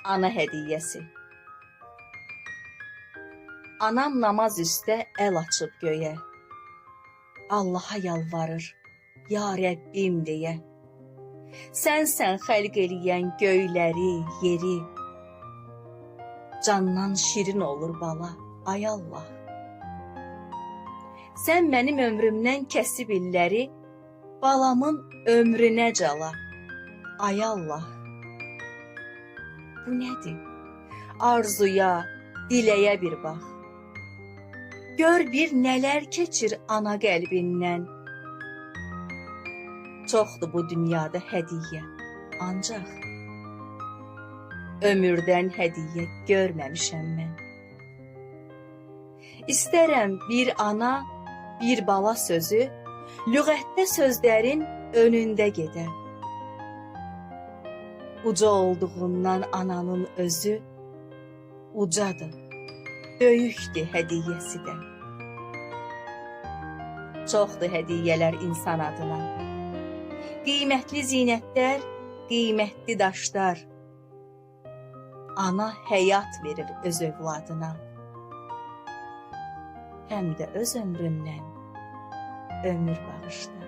Ana hədiyyəsi. Anam namaz üstə əl açıb göyə. Allaha yalvarır, ya Rəbbim deyə. Sənsən xəlq eləyən göyləri, yeri. Candan şirin olur bala, ay Allah. Sən mənim ömrümdən kəsib illəri, balamın ömrünə cala, ay Allah. Bu nədir? Arzuya, diləyə bir bax. Gör bir nələr keçir ana qəlbindən. Çoxdur bu dünyada hədiyyə, ancaq ömürdən hədiyyə görməmişəm mən. İstərəm bir ana, bir bala sözü lüğətdə sözlərin önündə gedə. Uca olduğundan ananın özü ucadır, böyükdür hədiyyəsi də. Çoxdur hədiyyələr insan adına. Qiymətli zinətlər, qiymətli daşlar. Ana həyat verir öz övladına. Həm də öz ömründən ömür bağışlar.